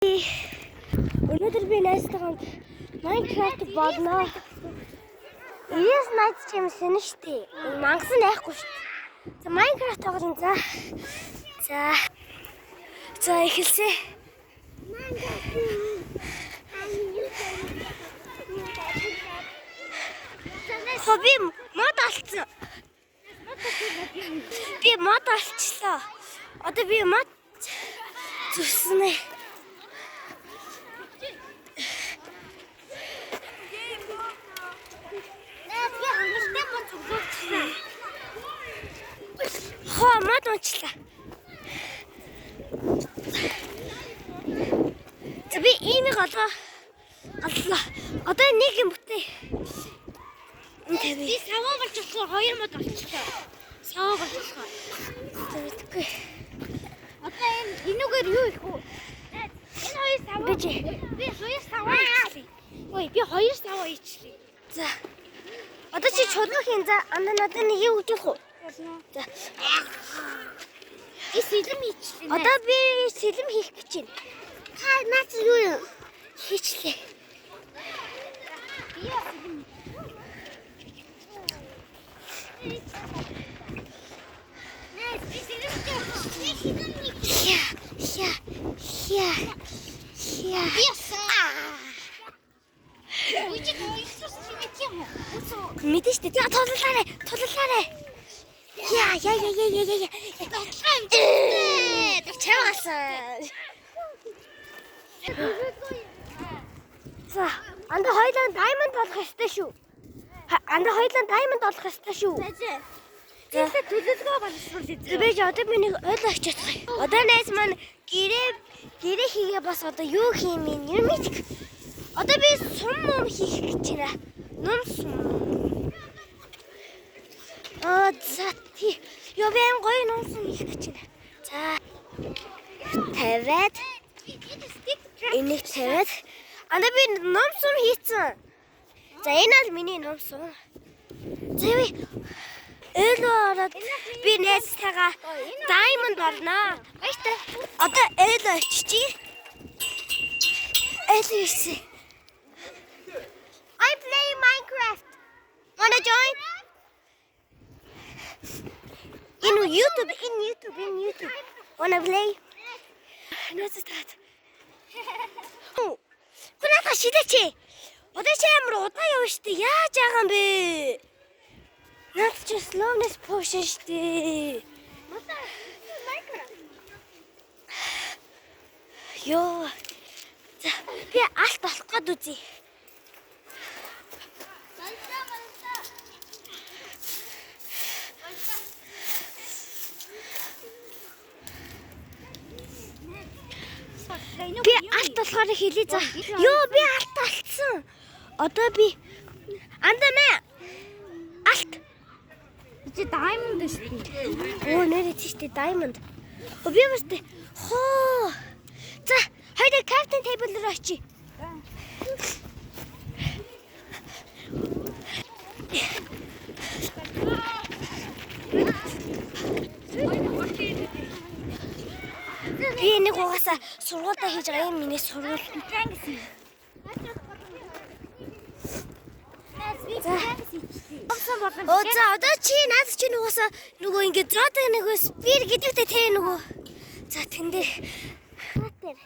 Өнөөдөр би найзтайгаа хамт Minecraft болно. 99 найз ч юм сэн шүү дээ. Мангас нь айхгүй шүү дээ. За, Minecraft тоглоно, за. За. За, эхэлсэн. Хо, би мод олцсон. Би мод олчлоо. Одоо би мод зүснэ. Найз, би хангалттай мод цуглуулчихсан. Хо, мод унчлаа. За, би иймийг олоо. Оллоо. Одоо нэг юм бүтээ. Би саваа болж болохоор хоёр мод олчихлоо. Саваа болж болохоор. За, мэдгүй. Одоо энэ энүүгээр юу их вэ? Найз, энэ хоёр саваа. Би чи. Би хоёр саваа ичлээ. Ой, би хоёр саваа ичлээ. За. Одоо чи чулуу хийн, за. Андаа надад нэг юу өгөх үү? За. Би сэлэм ичлээ. Одоо би сэлэм хийх гэж байна. Та наац юу юм? Хийчлээ. Би сэлэм. Найз, би сэлэм би сэлэм Хя, хя, хя. Хя. Би ясан. Үгүй чи хоёрсоос чи мэт юм уу? Мэдэн штэ. За, туллаарай. Туллаарай. Я, я, я, я, я, я. Бодлого юм чи. Чавгаасан. За, анда хоёлаа diamond болох ёстой шүү. Анда хоёлаа diamond болох ёстой шүү. За. Төлөвлөгөө боловсруул эзэн. Би ч одоо би нэг ойл очиж чадах. Одоо найз маань гэрээ хийгээ бас одоо юу хийм юм юм мэдэх. Одоо би сум мум хийх гэж байна. Нум сум. Аа, за, тий. Йоо, би аим гоё нум сум хийх гэж байна. За. Тавиад энийг тавиад анда би ном сум хийцэн. За, энэ бол миний ном сум. За, би өөлөө ороод би найзтайгаа diamond болно. Баяртай. Одоо өөлөө очичи. Өөлөө ирсэн. I play Minecraft. Wanna join? In YouTube, in YouTube, in YouTube. Wanna play? Найзтайгаа. Күнатаа шилээч. Одоо чи амар удаан явна штэ. Яаж байгаа юм бэ? Наад чи slowness potion штэ. Йоо. За, би алт болох гээд үзье. Боллоо, боллоо. Би алт болохоор хэлье, за. Йоо, би алт алдсан. Одоо би анда мэ. Алт. Чи diamond шүү дээ. Оо, нэрээ тийштэй diamond. Оо, би бас хоо. За, хоёул crafting table руу очие. Би энийг угаасаа сургуультай хийж байгаа юм, миний сургууль. За. Оо, за, одоо чи наад чи нугасаа нөгөө ингэ зоодог нөгөө spear гэдэгтэй те нөгөө. За, тэн дээр. Наад дээр.